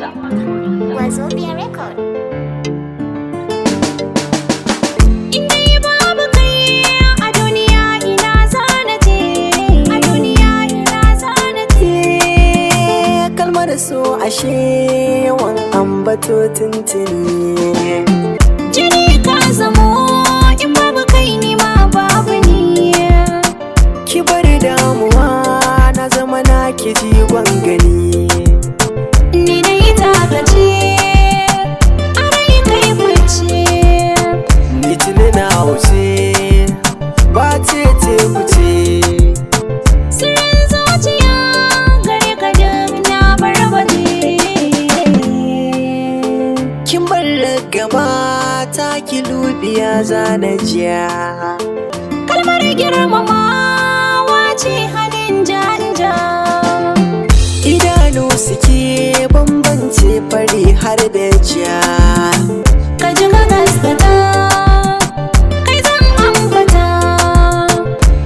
Producer. Wazobia Record. In dai babu kai a duniya ina zana je, a duniya ina zana je. Kalmar so ashe yawan ambato tuntuni. Jini ka zamo in babu kai ni ma babu ni. Ki bari damuwa na zama na ki jigon gani. Ni dai taka ce, a rai kai fice. Ni tuni na wuce ba ce ce kuce. Sirrin zuciya gare ka duk na barbaje. Kin bar gaba ta ki lubiya zana jiya. Kalmar girmamawa ce halin janja. Idanu suke bambance fari har da jiya. Ka ji ka gaskata, kai zan ambata.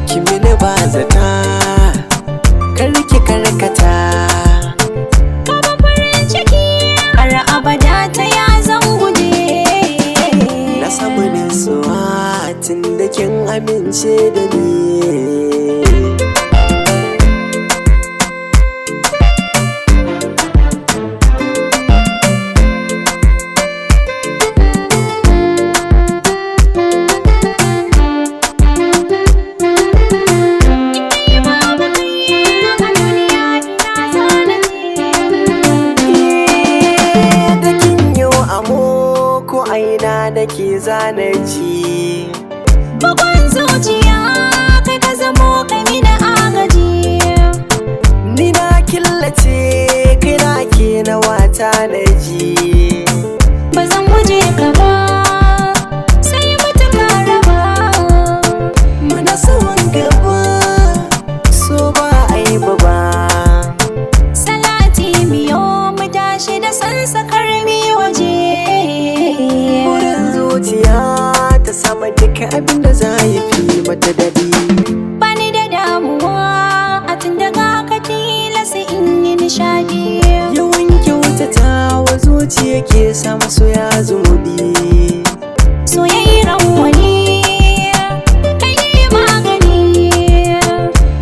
Ki mini ba zata, kar ki karkata. Ka ban farin ciki har abada ta ya zan guje. Na samu nutsuwa tun da kin amince da ni. Babu kai a duniya ina zana je. Da kin yo amo ko aina nake zana ji. Bugun zuciya kai ka zamo kai mini agaji. Ni na killace kai na ke na wata na ji. Ba zan guje ka ba, sai mutuka raba. Muna son gaba so ba aibu ba. Salati miyo mu tashi da sansakar mi waje. Burin zuciya ta sama duka abin da za yi fi mata daɗi. Bani da damuwa a tun daga ka tilasa in yi nishaɗi. Yawan kyautata wa zuciya ke sa masoya zumuɗi. Soyayyar wani kai ne magani.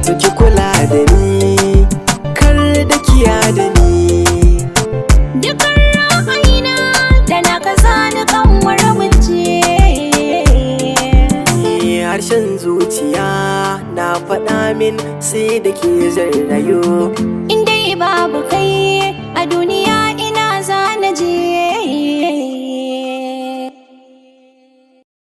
To ki kula da ni, kar da kiya da ni. Dukkan ra'ayina da na kaza ni kan warabince. Harshen zuciya na faɗa min sai da ke zan rayu.